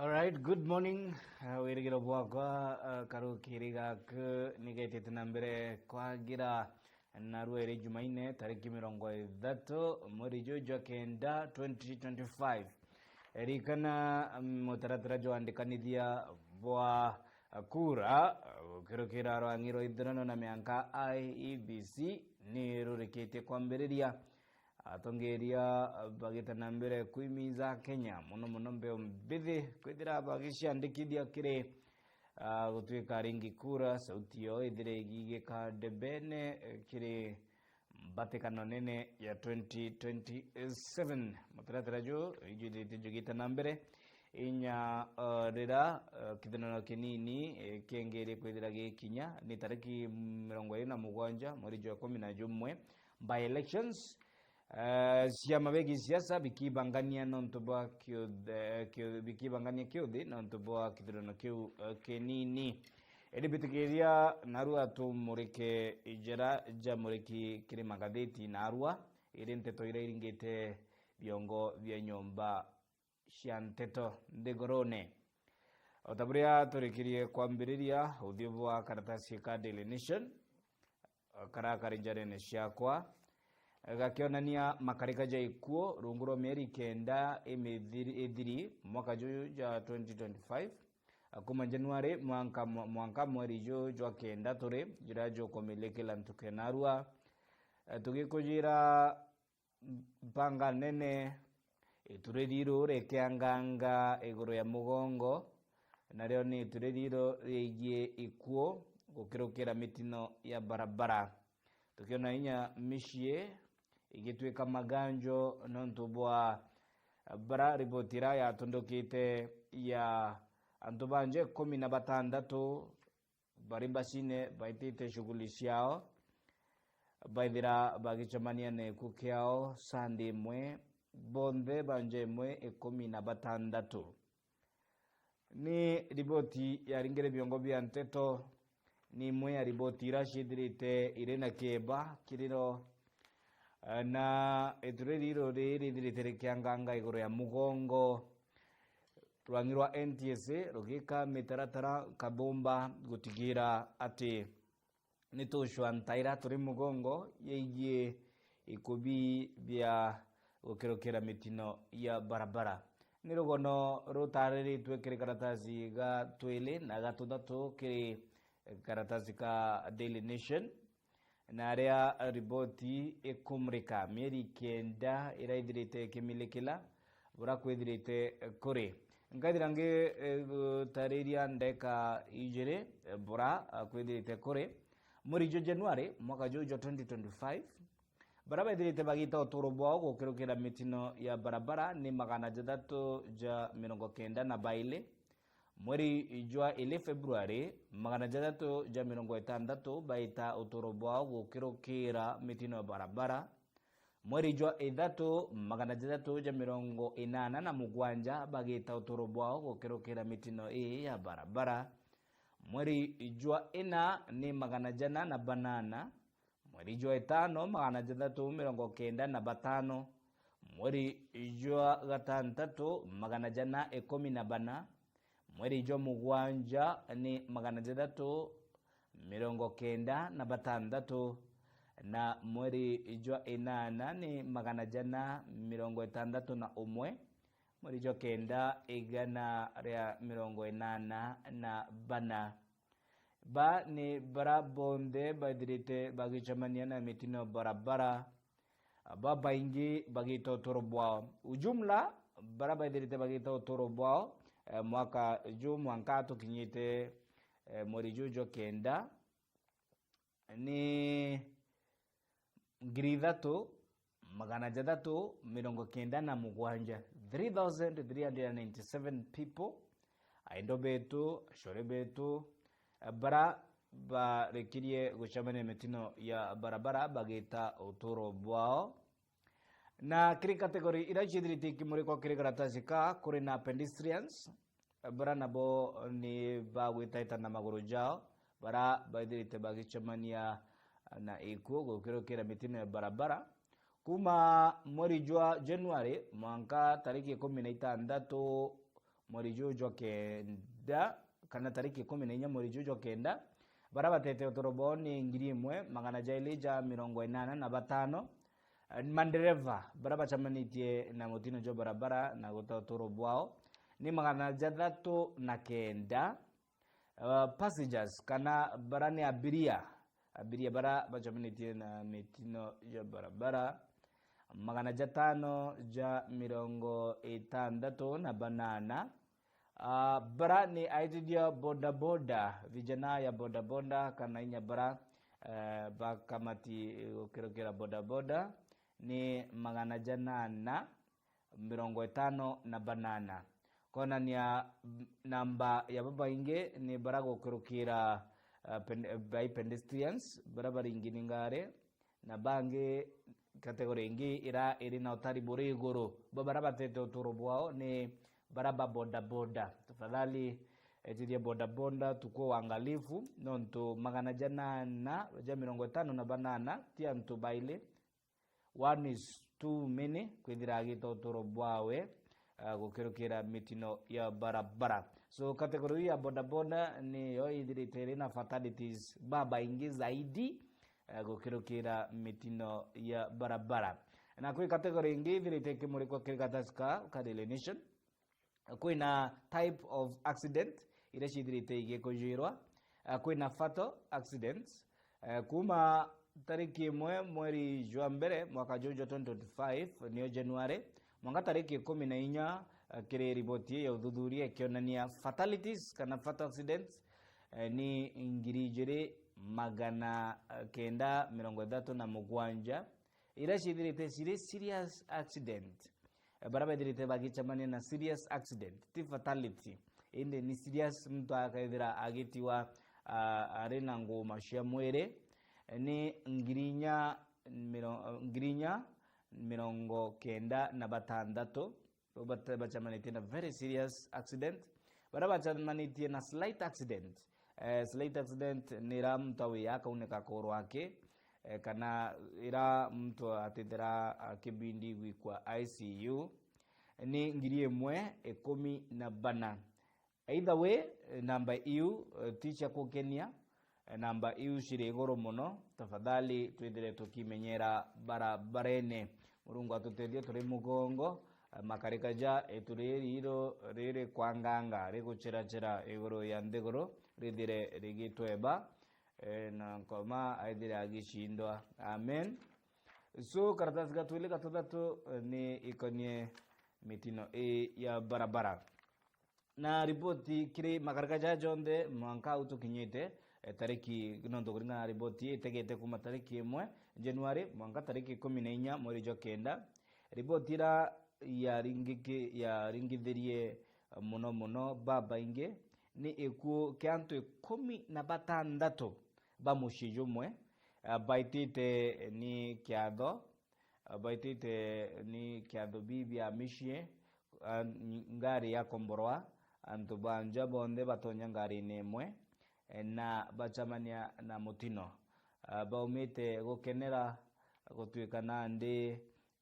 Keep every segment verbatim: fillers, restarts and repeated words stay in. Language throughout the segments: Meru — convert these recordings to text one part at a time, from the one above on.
Alright, good morning. Uh, wirigiro bwakwa, uh, karukiri gaku nigetete na mbere kwagira narua iri Jumaine tariki mirongo ithatu mweri juu jwa kenda twenty twenty-five. Ririkana, mm, mutaratara jwa wandikanithia bwa kura, uh, gukirukira rwang'i rwa ithurano na mianka I E B C ni rurikitie kwambiriria. Atongeria bagita na mbere kwimiza Kenya, mono mono mbeu mbithi, kwithira bagiciandikithia kiri, ah, gutwika ringi kura, sauti yao ithire igigika ndebene, eh, kiri mbatikano nene ya twenty twenty-seven. Mutaratara juu ijwithite jugita na mbere inya, eh, rira, eh, kithurano kinini, eh, kiengerie kwithira gikinya, ni tariki mirongo iri na mugwanja mweri jwa ikumi na jumwe, by elections. Eh, ciama bia gisiasa bikibangania nontu bwa kiuthe-, eh, kiu-, bikibangania kiuthi nontu bwa kithurano kiu, eh, kinini. Indi bitikiria narua tumurike ijara ja muriki kiri magatheti narua, iri nteto iria iringite biongo bia nyomba cia nteto nthigurune. O ta buria turikirie kwambiriria, uthiu bwa karatasi ka Daily Nation, karakari njarene ciakwa, gakionania makarika ja ikuo rungu rwa mieri kenda imithiri-, ithiri mwaka juju ja twenty twenty-five, kuma Januari mwanka mwa-, mwanka mweri ju jwa kenda turi, juria jukumilikila ntuku ya narua. Tugikujira mpanga nene, itu ririru rikianganga iguru ya mugongo, nario ni itu ririru riigie ikuo gukirukira mitino ya barabara. Tukiona inya micii igituika maganjo nontu bwa bara riboti iria yatundukite ya antu banja ikumi na batandatu bari mbacine baitite shughuli ciao, baithira bagicemania na gikuo kiao Sunday imwe, bonthe banja imwe ikumi na batandatu. Ni riboti yaringire biongo bia nteto, ni imwe ya riboti iria ciithirite iri na kieba kiriro, eh, na itu riri riri rithirite rikianganga iguru ya mugongo rwang'i rwa N T S A rugika mitaratara kathumba gutigira ati ni tucwa ntaira turi mugongo yeigie ikubi bia gukirukira mitino ya barabara. Ni rugono rutariritwe kiri karatasi ga twili na ga tuthatu kiri karatasi ka Daily Nation, na aria riboti ikumurika mieri kenda iria ithirite ikimilikila bura kwithirite kuri. Nkaithira ngi, eh, gutariria ndeka ijiri, eh, bura, ah, kwithirite kuri. Mweri jwa Januari mwaka juju jwa twenty twenty-five, bara bethirite bagita uturo bwao gukirukira mitino ya barabara ni magana jathatu ja mirongo kenda na baili. Mweri jwa ili Februari, magana jathatu ja mirongo itandatu baita uturo bwao gukirukira mitino ya barabara. Mweri jwa ithatu, magana jathatu ja mirongo inana na mugwanja bagita uturo bwao gukirukira mitino ii ya barabara. Mweri jwa ina ni magana jana na banana. Mweri jwa itano, magana jathatu mirongo kenda na batano. Mweri jwa gatantatu, magana jana ikumi na bana. Mweri jwa mugwanja ni magana jathatu mirongo kenda na batandatu, na mweri jwa inana ni magana jana mirongo itandatu na umwe, mweri jwa kenda igana ria mirongo inana na bana. Ba ni bara bonthe baithirite bagicemania na mitino barabara, babaingi bagita uturo bwao. Ujumla, bara baithirite bagita uturo bwao, eh, mwaka ju mwanka tukinyite, eh, mweri ju jwa kenda, ni ngiri ithatu, magana jathatu mirongo kenda na mugwanja, three thousand three hundred and ninety-seven people, aendo betu, acore betu, bara barekirie gucemania mitino ya barabara bagita uturo bwao. Na kiri category iria ciithirite ikimurikwa kiri karatasi ka, kuri na pedestrians, bara nabo ni bagwitaita na maguru jao, bara baithirite bagicemania na ikuo gukirukira mitino ya barabara. Kuma mweri jwa January mwanka tariki ikumi na itandatu mweri juu jwa kenda, kana tariki ikumi na inya mweri juu jwa kenda, baria batete uturo bwao ni ngiri imwe magana jairi ja mirongo inana na batano. Eh, mandereva baria bacemanitie na mutino jwa barabara na guta uturo bwao ni magana jathatu na kenda. Uh, passengers kana bara ni abiria, abiria bara bacemanitie na mitino ya barabara, magana jatano ja mirongo itandatu na banana. Uh, bara ni aitithia bodaboda, vijana ya bodaboda kana inya bara, uh, bakamati gukirukira bodaboda ni magana janana mirongo itano na banana. Konania, mm, namba ya babaingi ni bara gukirukira, uh, pen-, by pedestrians, bara baringi ni ngari, na bangi, category ingi ira iri na utari buri iguru. Bo bara batete uturo bwao ni bara ba bodaboda. Tafadhali, etithia bodaboda tukue uangalifu, nontu magana janana ja mirongo itano na banana ti antu baili. One is too many kwithira agita uturo bwawe, uh, gukirukira mitino ya barabara. So category ya bodaboda niyo ithirite iri na fatalities babaingi zaidi, uh, gukirukira mitino ya barabara. Na kwi category ingi ithirite ikimurikwa kiri gatasi ka ka Daily Nation. Kwina type of accident iria cithirite igikujwirwa. Eh, kwina fatal accidents. Eh, kuma tariki imwe mweri jwa mbere mwaka juu jwa twenty twenty-five, nio January, mwanka tariki ikumi na inya, eh, kiri riboti ya uthuthuria ikionania fatalities kana fatal accidents, eh, ni ngiri ijiri magana kenda mirongo ithatu na mugwanja, iria ciithirite ciri serious accident. Eh, baria bethirite bagicemania na serious accident, ti fatality, indi ni serious, muntu akethira agitiwa, ah, ari na nguuma cia mwiri, eh, ni ngiri inya miro-, ngiri inya mirongo kenda na batandatu. Bo bate-, bacemanitie na very serious accident. Baria bacemanitie na slight accident. Eh, slight accident ni ira muntu awi akaunika kuru aki, eh, kana ira muntu atithira akibindi gwikwa I C U, ni ngiri imwe ikumi na bana. Either way, eh, namba iu, eh, ti cia kukenia, eh, namba iu ciri iguru muno. Tafadhali twithire tukimenyera barabarene. Murungu atutethie turi mugongo, eh, makarika ja itu riri iro riri kwanganga riguchirachira iguru ya nthiguru rithire rigitweba, eh, na Nkoma aithire agicindwa. Amen. So, karatasi ga twili ga tuthatu, eh, ni ikonie mitino ii ya barabara. Na riboti kiri makarika jaa jonthe mwanka au tukinyite, eh, tariki, nontu kuringana na riboti itegete kuma tariki imwe January mwanka tariki ikumi na inya mweri jwa kenda. Riboti ira yaringiki-, yaringithirie muno muno babaingi ni ikuu kia antu ikumi na batandatu ba mucii jumwe, eh, baitite ni kiatho, baitite ni kiatho bibi ya micii, ah, ngari ya komborwa, antu ba nja bonthe batonya ngarine imwe, eh, na bacemania na mutino. Ah, baumite gukenera gutuika nandi,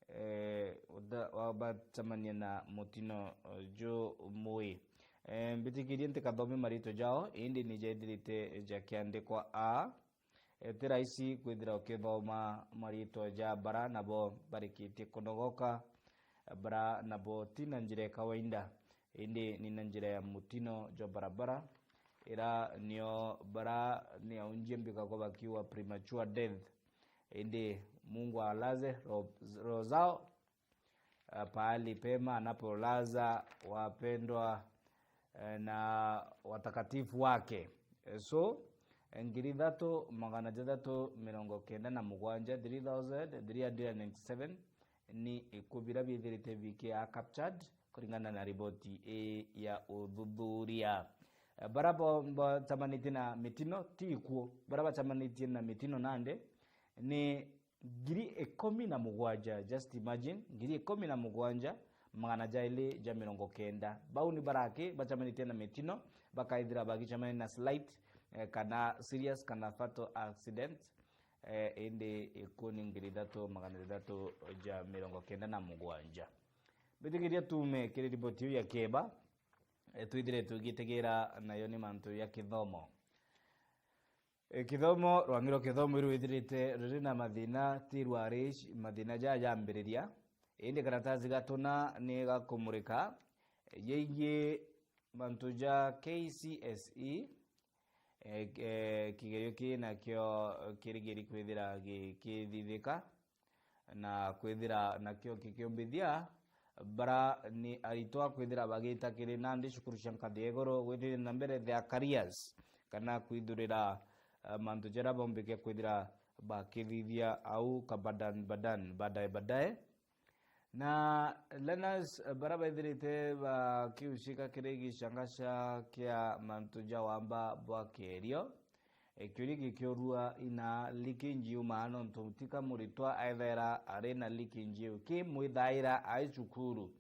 eh, uda-, wa-, bacemania na mutino, eh, jumui. Eh, mbitikirie ntikathome maritwa jao, indi ni jaithirite jakiandikwa aa. Eh, ti rahisi kwithira ukithoma maritwa ja bara nabo barikitie kunogoka, bara nabo ti na njira ya kawaida, indi ni na njira ya mutino jwa barabara, ira nio bara ni aunjie mbikagwa bakiwa premature death. Indi Mungu awalaze roho, roho zao, eh, pahali pema anapolaza wapendwa, eh, na watakatifu wake. Eh, so, eh, ngiri ithatu magana jathatu mirongo kenda na mugwanja, three thousand three hundred ninety-seven, ni ikuu bira biithirite bikia captured kuringana na riboti ii ya uthuthuria. Eh, bara bo-, bacemanitie na mitino ti ikuu, bara bacemanitie na mitino nandi ni ngiri ikumi na mugwanja, just imagine, ngiri ikumi na mugwanja, magana jairi ja mirongo kenda. Bau ni baraki bacemanitie na mitino, bakaithira bagicemania na slight, eh, kana serious kana fatal accident, eh, indi ikuu ni ngiri ithatu magana jathatu ja mirongo kenda na mugwanja. Mbitikiria tuume kiri riboti iu ya kieba. eh, twithire tugitegeera nayo ni mantu ya kithomo. Eh, kithomo, rwang'i rwa kithomo iru withirite ruri na mathina ti rwa rich, mathina jaa jambiriria. Indi karatasi ga tuna ni gakumurika, eh, yegie mantu ja K C S E, eh, eh, kigerio kii nakio kirigiri kwithira gikithithika, na kwithira nakio kikiumbithia bara ni aritwa kwithira bagita kiri nandi cukuru cia nkathi ya iguru gwitithia na mbere their careers, kana kwithurira, eh, mantu jaria baumbike kwithira bakithithia au kabadan badan, baadaye baadaye. Na learners, eh, baria baithirite bakiucika kiri gicangaca kia mantu ja wamba bwa kierio, eh, kiuria gikiurua ina leakage iu maa, nontu tika muritwa aethaira ari na leakage iu. Ki mwithaira ai cukuru,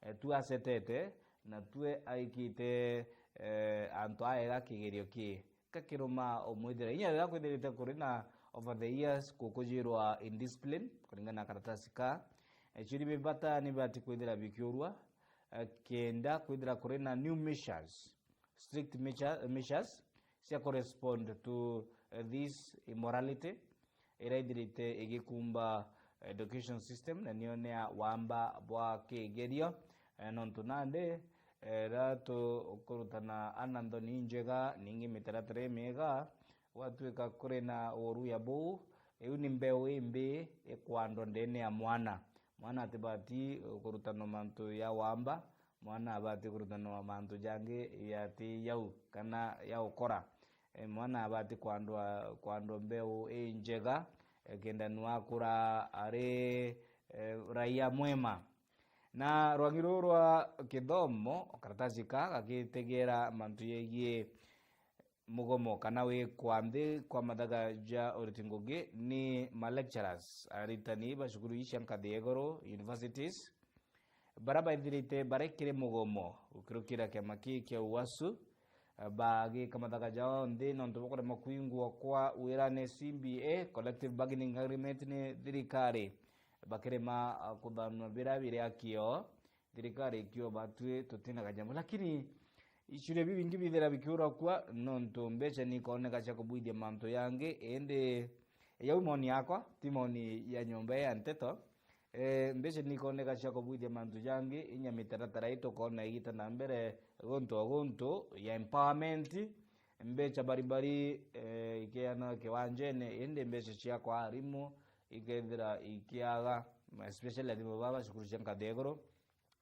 eh, tu acetete na twe aikite, eh, antu aega kigerio ki kakiruma umwithira. Inya riria kwithirite kuri na over the years kukujirwa indiscipline, kuringana na karatasi ka, eh, ciuria bibata ni bati kwithira bikiurua, eh, kenda kwithira kuri na new measures, strict measure-, measures cia correspond to, eh, this immorality iria ithirite igikumba education system, na nio ni ya wamba bwa kigerio, eh, nontu nandi, eh, riria tukurutana ana nthoni injega, ningi mitaratara imiega, gwatuika kuri na uruya buu, iu ni mbeu imbi ikwandwa ndene ya mwana. Mwana atibati kurutanwa mantu ya wamba, mwana abati kurutanwa mantu jangi yati yau kana ya ukora. E, mwana abati kwandwa, kwandwa mbeu injega, e, kenda nu akura ari, e, raia mwema. Na rwang'i ruu rwa kithomo, karatasi ka gakitegera mantu yegie mugomo kana wikwa nthi kwa mathaga ja uriti ngugi ni ma lecturers, aritani ba cukuru ii cia nkathi ya iguru, universities, baria baithirite bari kiri mugomo gukirukira kiama kii kia UASU, bagika mathaga jao nthi nontu bwa kuremwa kwingwa kwa wirane C B A, collective bargaining agreement, ni thirikari, bakirema, ah, kuthanwa bira biri akio. Thirikari ikio batwi tutina kajambo, lakini icuria biu bingi bithira bikiura kwa nontu mbeca ni ikoneka cia kubwithia mantu yangi, indi yau moni yakwa, ti moni ya nyomba ya nteto. Eh, mbeca ni ikoneka cia kubwithia mantu jangi, inya mitaratara ii tukona igita na mbere guntu o guntu ya empowerment, mbeca baribari, eh, ikeanwa kiwanjene, indi mbeca cia kwa arimu ikethira ikiaga, especially arimu baba cukuru cia nkathi ya iguru,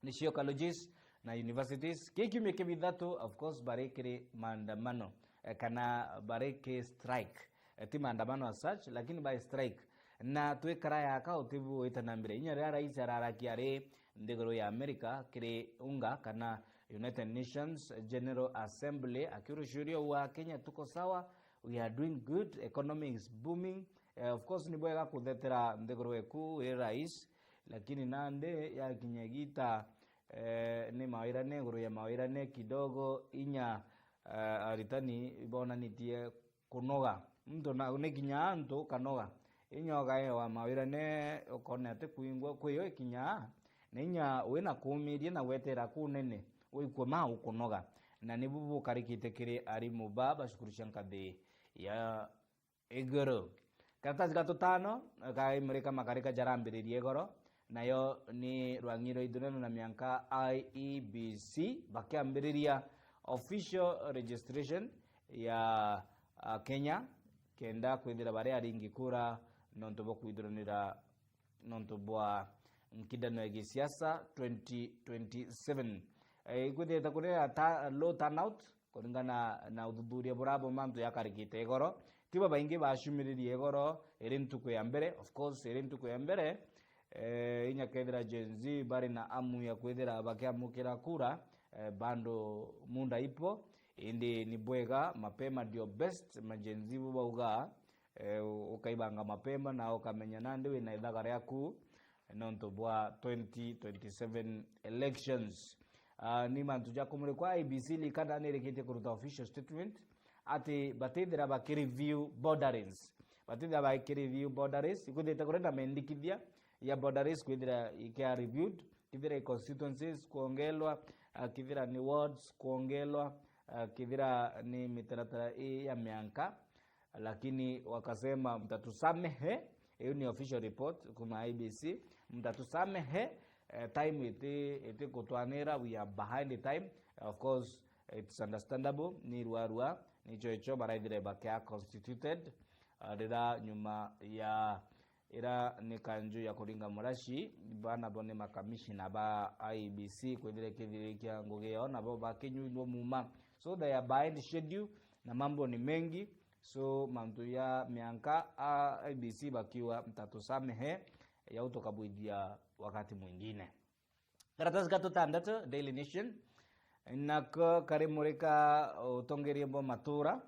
nicio colleges na universities. Ki kiumia kia bithatu, of course, bari kiri maandamano, eh, kana bari ki strike. Eh, ti maandamano as such, lakini by strike. Na twikara yaka utibu wita na mbere. Inya riria rais ararakia ari nthiguru ya America kiri UNGA, kana United Nations General Assembly, akiuria ciuria wa Kenya tuko sawa, we are doing good, economy is booming. Eh, of course, ni bwega kuthetera nthiguru eku wi rais, lakini nandi yakinya igita, eh, ni mawirane iguru ya mawirane kidogo, inya, eh, aritani bonanitie kunoga. Muntu na, ni kinya antu ukanoga. Inya ugaewa mawirane ukona ati kwingwa kwiyo ikinya, na inya wina kuumiria na gwetera kunene, wikua ma ukunoga. Na nibu bukarikite kiri arimu ba ba cukuru cia nkathi ya iguru. Karatasi ga tutano ka imurika makarika jarambiririe igoro, nayo ni rwang'i rwa ithurano na mianka I E B C, bakiambiriria official registration ya, ah, Kenya, kenda kwithira bari aringi kura nontu bwa kwithuranira nontu bwa nkindano ya gisiasa twenty twenty-seven. Eh, ikwithirite kuri a ta-, low turnout, kuringana na uthuthuria burabo mantu yakarikite igoro. Ti babaingi bacumiririe igoro iri ntuku ya mbere. Of course, iri ntuku ya mbere, eh, inya kethira Gen Z bari na amu ya kwithira bakiamukira kura, eh, bado muda ipo, indi ni bwega, mapema ndio best, ma Gen Z bo bauga, eh, u-, ukaibanga mapema na ukamenya nandi wina ithaga riaku nontu bwa twenty twenty-seven elections. Ah, ni mantu ja kumurikwa, I E B C likana nirikitie kuruta official statement ati batithira bakireview boundaries. Batithira bakireview boundaries, ikwithite kuri na mendikithia ya boundaries kwithira ikia reviewed, kithira i constituencies kuongelwa, ah, kithira ni wards kuongelwa, ah, kithira ni mitaratara ii ya mianka, lakini wakasema, "Mtatusamehe." Hiyo ni official report kuma I B C. "Mtatusamehe, eh, time iti, iti kutwanira, we are behind the time." Of course, it's understandable, ni ruarua, nicho icho baraithire bakia constituted, ah, rira nyuma ya ira ni kanju ya kuringa murashi, bana bo ni makamishina ba I B C, kwithire kithirikia ngugi yao, nabo bakinyuirwo muma. So they are behind schedule, na mambo ni mengi. So mantu ya mianka, a, I B C bakiuga, "Mtatusamehe, yau tukabwithia wakati mwingine." Karatasi ga tutandatu, Daily Nation, nako kari murika utongeria bwa matura,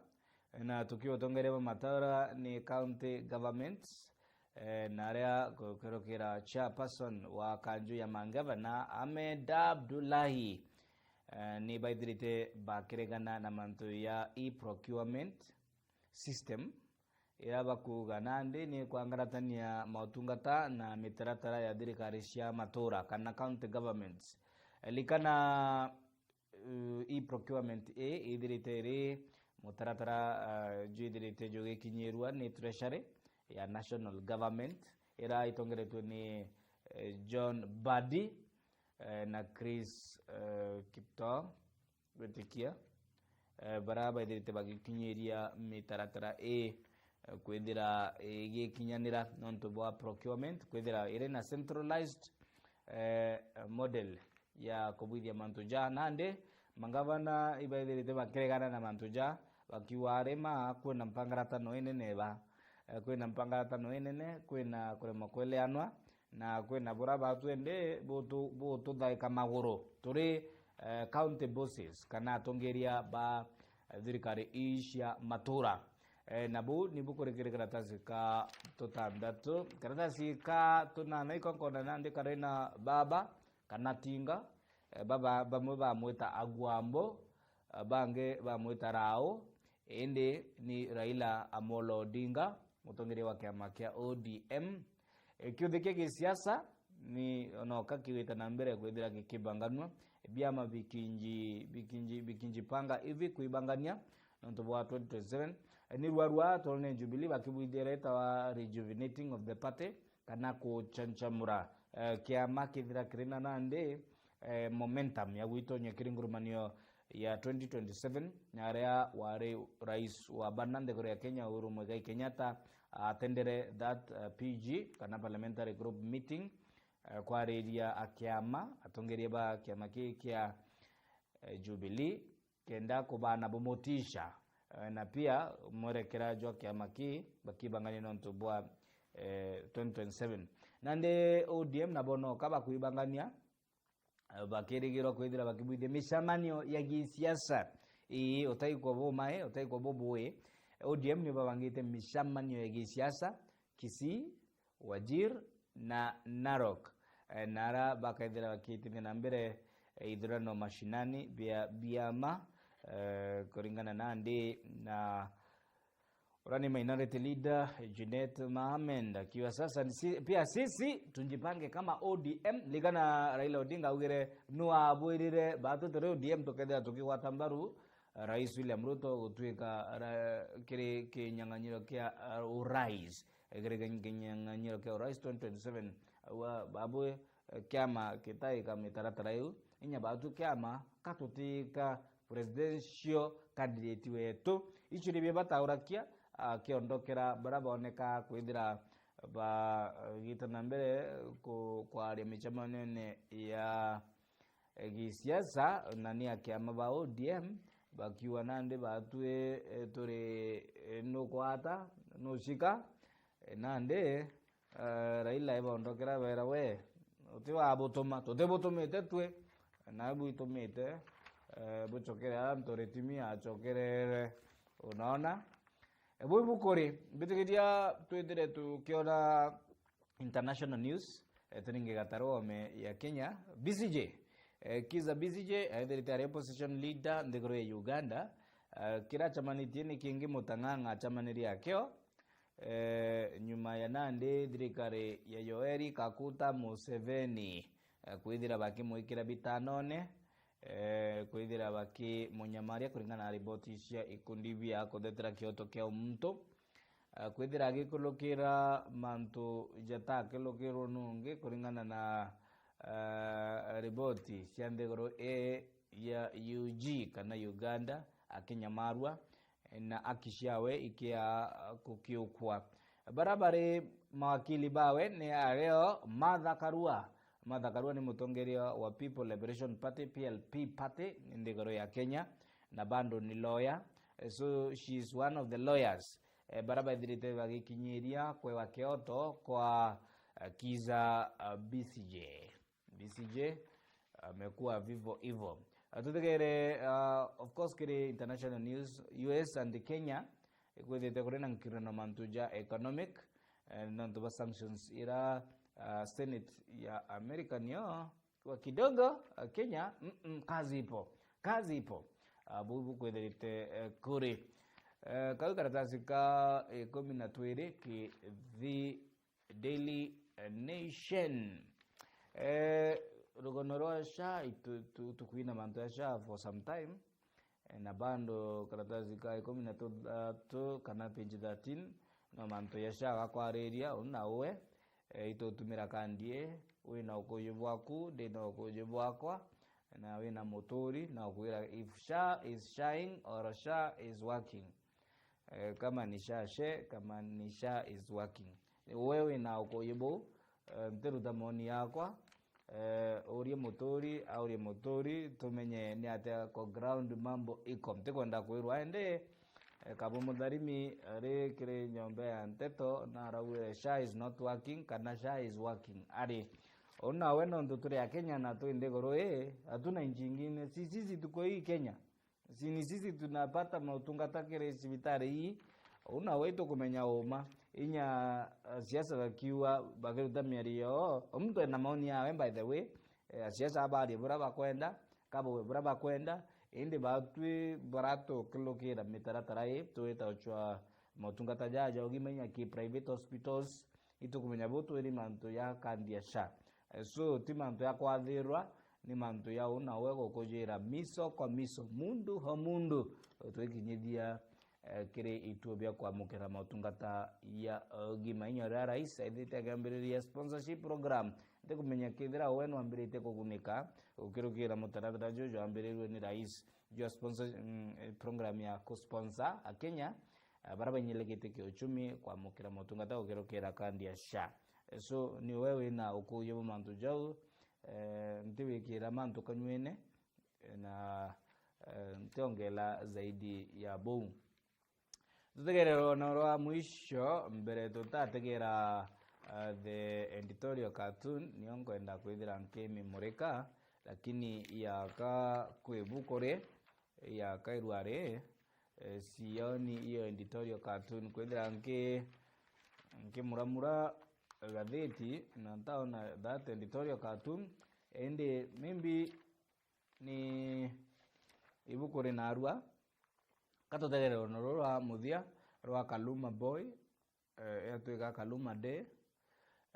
na tukiuga utongeria bwa matura ni county governments, eh, na aria gukurukira chairperson wa kanju ya mangavana, Ahmed Abdullahi, eh, ni baithirite bakiregana na mantu ya e-procurement system, ira bakuuga nandi ni kwangaratania motungata na mitaratara ya thirikari cia matura kana county governments. Likana, uh, e-procurement ii ithirite iri mutaratara, uh, jwithirite jugikinyirua ni Treasury ya National Government, ira itongeretwe ni, eh, John Mbadi, eh, na Chris, eh, Kiptoo. Gwitikia, eh, bara baithirite bagikinyiria mitaratara ii, eh, kwithira igikinyanira nontu bwa procurement, kwithira iri na centralized, eh, model ya kubwithia mantu ja nandi. Mangavana ibaithirite bakiregana na mantu ja, bakiuga arima kwina mpangaratano inene ba, eh, kwina mpangaratano inene, kwina kuremwa kweleanwa, na kwina bura batwende butu-, bututhaika maguru turi, eh, county bosses kana atongeria ba, eh, thirikari ii cia matura. Eh, na buu ni bukurikira karatasi ka tutandatu. Karatasi ka tunana iko nkona nandi kari na baba kana tinga, eh, baba bamwe bamwita Agwambo, eh, bangi bamwita Rao, indi ni Raila Amolo Odinga, mutongeria wa kiama kia O D M. E, kiuthi kia gisiasa ni onoka kiwite na mbere kwithira gikibanganua, biama bikinji, bikinji, bikinjipanga ivi kuibangania nontu bwa twenty twenty-seven. E, ni ruarua twone Jubilee bakibwithia retawa rejuvenating of the party, kana kuchanchamura, e, kiama kithira kiri na nandi, e, momentum ya gwitonya kiri ngurumanio ya twenty twenty-seven, na aria wari rais wa bana nthiguru ya Kenya, Uhuru Muigai Kenyatta, atendere that, uh, P G, kana parliamentary group meeting, uh, kwariria a kiama, atongeria ba kiama kii kia, uh, Jubilee, kenda kubana bo motisha, uh, na pia mwerekera jwa kiama kii bakibangania nontu bwa, uh, twenty twenty-seven. Nandi O D M nabo noka bakwibangania, bakirigirwa kwithira bakibwithia micemanio ya gisiasa. Ii, utaikwa bumae, utaikwa bubui, O D M ni babangite micemanio ya gisiasa Kisii, Wajir na Narok. Eh, na ara bakaithira bakitithia na mbere, eh, ithurano mashinani bia biama, eh, kuringana nandi na Urani Minority Leader Junet Mohamed akiuga sasa ni si, pia sisi tujipange kama O D M. Ligana Raila Odinga augire, "Nwabwirire batu turi O D M tukethira tukigwata mbaru Rais William Ruto gutwika ra-, kiri kinyang'anyiro kia, uh, urais, kiri kin-, kinyang'anyiro kia urais twenty twenty-seven." Aua babu, eh, kiama kitaika mitaratara iu, inya batu kiama katutika presidential candidate wetu. Icio ni bia bataurakia, akiondokera baria baoneka kwithira bagita na mbere ku-, kwaria micemanio-ini ya, eh, gisiasa, na ni a kiama ba O D M, bakiuga nandi batwi, eh, turi, eh, nukwata, nucika, eh, nandi Eh, Raila ebondokera bera, "We, uti wabutuma, tutibutumite twi, na bwitumite, eh, bucokere aria nturitimi acokerere." Unaona? E, bui bukuri, mbitikiria twithire tukiona international news, eh, turinge gatarome ya Kenya. Besigye, eh, Kizza Besigye, ethirite ari opposition leader nthiguru ya Uganda, eh, kiracamanitie ni kingi mutang'ang'a acamanirie akio, eh, nyuma ya nandi thirikari ya Yoweri Kaguta Museveni, eh, kwithira bakimwikira bitanone, eh, kwithira bakimunyamaria kuringana na riboti cia ikundi bia kuthetera kioto kia umuntu, eh, kwithira agikulukira mantu jatakilukirwo nungi kuringana na, eh, riboti cia nthiguru ii ya U G kana Uganda, akinyamarua na aki ciawe ikia kukiukwa. Bara bari mawakili bawe ni ario Martha Karua. Martha Karua ni mutongeria wa People Liberation Party, P L P party, nthiguru ya Kenya, na bado ni lawyer. So she is one of the lawyers, eh, bara baithirite bagikinyiria kwewa kioto kwa, eh, Kiza, eh, B C J. B C J amekuwa vivo hivyo. Ah, tutegere, ah, of course, kiri international news, U S and Kenya ikwithite kuri na nkirano mantu ja economic, eh, nontu ba sanctions ira, ah, Senate ya America nio kwa kidogo, ah, Kenya, mm, mm, kazi ipo, kazi ipo. Ah, bu bukwithirite, eh, kuri. Eh, kau karatasi ka ikumi na twiri ki thi Daily Nation. Eh, rugono rwa SHA, itu-, tu-, tukwina mantu ya SHA for some time. Eh, na bando karatasi ka ikumi na tuthatu kana page thirteen, no mantu ya SHA gakwariria, uu na uwe, eh, itutumira kandi ii, wina ukuyu bwaku, ndina ukuyu bwakwa, na wina muturi, na ukwira if SHA is shying or SHA is working. Eh, kama ni SHA she, kama ni SHA is working. We wina ukuyu buu, eh, ntiruta maoni yakwa, eh, urie muturi, aurie muturi, tumenye ni atia kwa ground mambo iko. Ntikwenda kwirwa indi, eh, Kabu Mutharimi ari kiri nyomba ya nteto, na araugire, "SHA is not working," kana, "SHA is working." Ari, uu nawe nontu turi Akenya na twi nthiguru ii, hatuna nchi ingine. Si sisi tuko hii Kenya. Si ni sisi tunapata mautungata kiri cibitari ii. Uu nawe itukumenya uma. Inya, eh, siasa bakiuga, bakiruta miario yoo, o muntu ena maoni yawe, by the way. Eh, asiasa abarie buria bakwenda, kabaue buria bakwenda, indi batwi baratukilukira mitaratara ii, twita uchwa mautungata jaa ja ugima inya ki private hospitals, itukumenya bu twiri mantu ya kandi ya SHA. Eh, so, ti mantu ya kwathirwa, ni mantu ya uu nawe gukujira miso kwa miso, mundu o mundu, twikinyithia, eh, kiri ituo bia kwamukira mautungata ya ugima. Inya uria rais aithite akiambiriria sponsorship program, ntikumenya kethira we nwambiritie kugunika gukirukira mutaratara juju wambirirwe ni rais jwa sponsor, mm, eh, program ya kusponsor Akenya, eh, baria bainyirikite kiuchumi kwamukira motungata gukirukira kandi ya SHA. Eh, so, ni we wina ukuuji bwa mantu jau, eh, ntiwikira mantu kanywene, eh, na, eh, ntiongela zaidi ya buu. Tutegere rwono rwa mwisho mbere tutategera, eh, the editorial cartoon, nio nkwenda kwithira nkimimurika, lakini yaka kwi buku ri, yaka irua ri, eh, sioni iyo editorial cartoon. Kwithira nki-, nkimuramura gathiti na ntaona that editorial cartoon, indi maybe ni ibuku rinarua. Katutegere rwono ruru rwa muthia rwa Kaluma Boy, eh, yatwika Kaluma Day.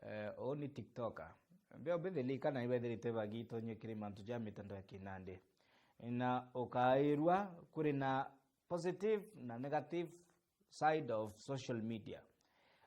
Eh, uu ni TikToker. Mbeo mbithili kana ibethirite bagitonyia kiri mantu ja mitandao ya kinandi. Na ukairua kuri na positive na negative side of social media.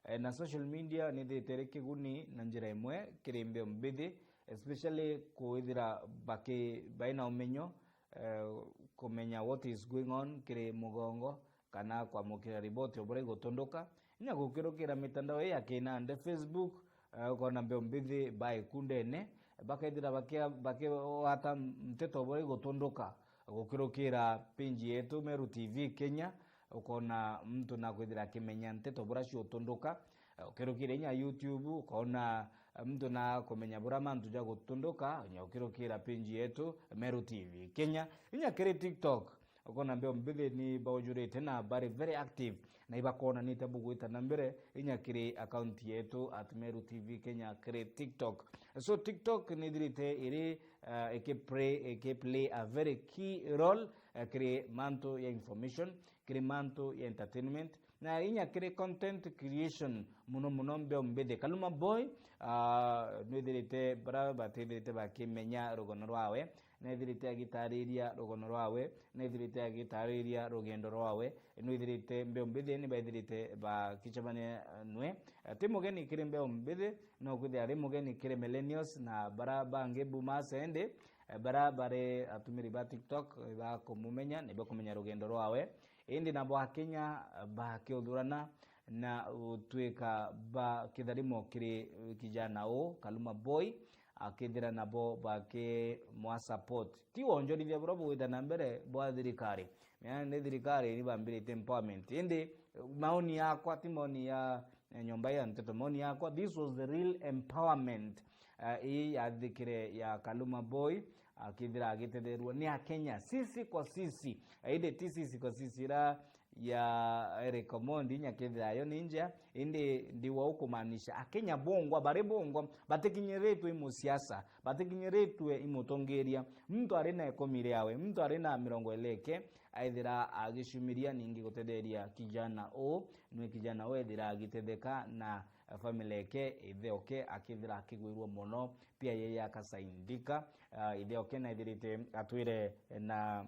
Eh, na social media nithite iri kiguni na njira imwe kiri mbeo mbithi, especially kwithira baki-, baina umenyo, eh, kumenya what is going on kiri mugongo, kana kwamukira riboti o buria igutunduka. Inya gukirukira mitandao ii ya kinandi, Facebook, eh, ukona mbeo mbithi ba ikundene, bakethira bakia-, bakigwata nteto o buria igutunduka, gukirukira page yetu Meru T V Kenya, ukona muntu nakwithira akimenya nteto buria ciutunduka. Eh, ukirukira inya YouTube, ukona, eh, muntu nakumenya buria mantu jagutunduka, inya ukirukira page yetu Meru T V Kenya. Inya kiri TikTok, ukona mbeo mbithi ni baujurite na bari very active, na ibakonanite bugwita na mbere, inya kiri account yetu at Meru T V Kenya kiri TikTok. So TikTok nithirite iri, eh, ikiplay, ikiplay a very key role, eh, kiri mantu ya information, kiri mantu ya entertainment, na inya kiri content creation, muno muno mbeu mbithi. Kaluma Boy, ah, nwithirite bara batithirite bakimenya rugono rwawe, nethirite agitariria rugono rwawe, nethirite agitariria rugendo rwawe, nwithirite mbeu mbithi ni baithirite bakicemania nwe. Eh, ti mugeni kiri mbeu mbithi, no kwithira ari mugeni kiri millennials na bara bangi boomers indi, eh, bara bari atumiri ba TikTok, eh, bakumumenya, ni bakumenya rugendo rwawe. Indi nabo Akenya, eh, bakiuthurana na gutwika ba kitharimo kiri kijana uu, Kaluma Boy, akethira nabo bakimwa support. Ti wonjorithia buria bugwita na mbere bwa thirikari. Yaani ni thirikari ni bambirite empowerment. Indi maoni yakwa, ti maoni ya, eh, nyomba ya nteto, maoni yakwa, this was the real empowerment, eh, ii yathikire ya Kaluma Boy, akethira agitetherua ni Akenya, sisi kwa sisi. Eh, indi ti sisi kwa sisi, ira ya Eric Omondi, inya kethira yo ni njea, indi ndiwa ukumaanisha Akenya bongwa, bari bongwa, batikinyiritwe i musiasa, batikinyiritwe i mutongeria. Muntu ari na ikumi riawe, muntu ari na mirongo iri eke, aithira agicumiria ningi gutetheria kijana uu, nwe kijana uu ethira agitetheka na family eke, ithe oke akithira akigwirua mono, pia yeye akasaindika. Ah, ithe oke na ithirite atwire na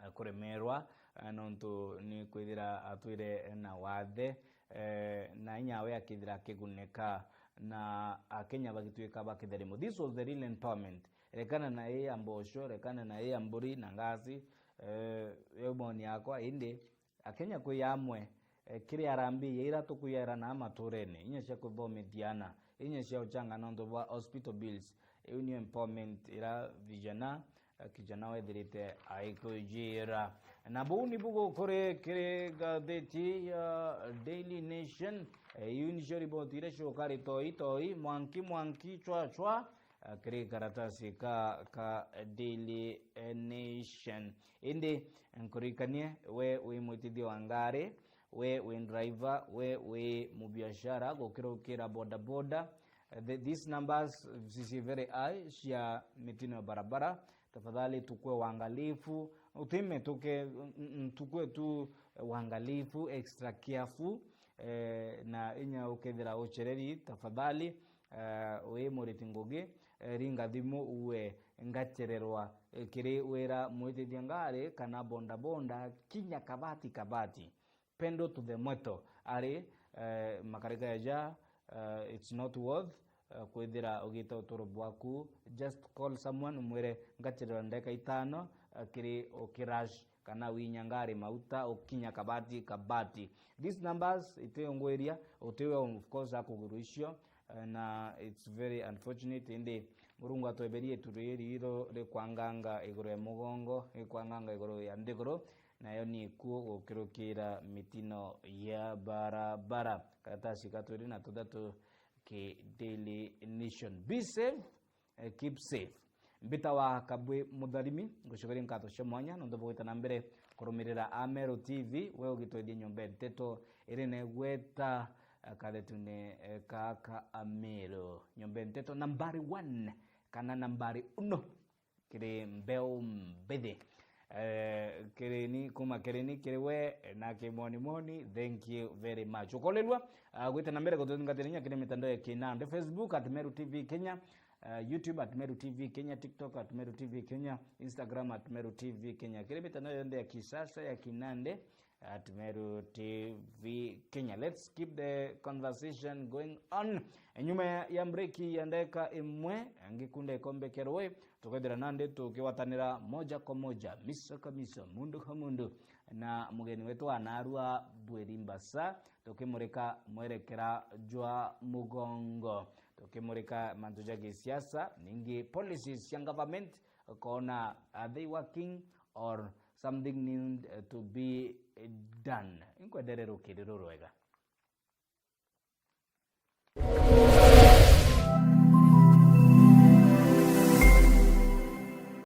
eh, kuremerwa, eh, nontu ni kwithira atwire na wathe, eh, na inya we akithira akiguneka, na Akenya bagitwika ba kitharimo. This was the real empowerment. Rekana na ii ya mboco, rekana na ii ya mburi na ngasi, eh, yo maoni yakwa, indi Akenya kwi amwe, eh, kiri arambi ya ira tukuyaira na maturene, inya cia kuthomithia ana, inya cia uchanga nontu bwa hospital bills. Iu niyo empowerment ira vijana, eh, kijana wethirite aikujira. Na buu nibu gukuri kiri ngatheti ya Daily Nation. Eh, iu nicio riboti iria ciukari toi toi, mwanki mwanki, chwa chwa, eh, kiri karatasi ka, ka Daily, eh, Nation. Indi nkuririkanie, we wi mwitithia wa ngari, we wi driver, we wi mubiashara, gukirukira bodaboda, eh, the, these numbers zici very high cia mitino ya barabara. Tafadhali tukue waangalifu, utimituke, n-, n-, tukue tu, eh, waangalifu, extra careful, eh, na inya ukethira ucereri, tafadhali, eh, wi muriti ngugi, eh, ringa thimu uwe ngacererwa, eh, kiri wira mwitithia ngari kana bodaboda, kinya kabati kabati. Pedal to the metal. Ari, eh, makarika ya ja, eh, it's not worth, eh, kwithira ugita uturo bwaku. Just call someone, umwire, "Ngacererwa ndagika itano, eh, kiri ukirash kana winya ngari mauta, ukinya kabati, kabati." These numbers itiungwiria, utiwe of course akuguru icio, eh, na it's very unfortunate, indi Murungu atweberie itu riri ritho rikwanganga iguru ya mugongo, rikwanganga iguru ya nthiguru, nayo ni ikuo gukirukira mitino ya barabara. Karatasi ka twiri na tuthatu ki Daily Nation. Be safe, eh, keep safe. Mbita wa Kabwi Mutharimi, ngucokeria nkatho cia mwanya nontu bwa gwita na mbere kurumirira Ameru T V, we ugitwethia nyomba ya nteto iri na igweta, eh, kathetune, eh, ka, ka Ameru. Nyomba ya nteto nambari one kana nambari uno kiri mbeu mbithi. Eh, kiri ni, kuma kiri ni, kiri we, na ki moni moni, thank you very much. Ukolelwa, ah, gwita na mbere gututhingatira inya kiri mitandao ya kinandi, Facebook at Meru T V Kenya, ah, YouTube at Meru T V Kenya, TikTok at Meru T V Kenya, Instagram at Meru T V Kenya. Kiri mitandao yonthe ya kisasa ya kinandi, at Meru T V Kenya. Let's keep the conversation going on. Nyuma ya break ya ndagika imwe, ngikunda ikombe kia rui, tukethira nandi tukiwatanira moja kwa moja, misa ka misa, mundu ka mundu, na mugeni wetu wa narua Bwiri Mbasa, tukimurika mwerekera jwa mugongo, tukimurika mantu ja gisiasa, ningi policies cia government, kona are they working or something need, eh, to be, eh, done. Inkwendere rukiri rurwega.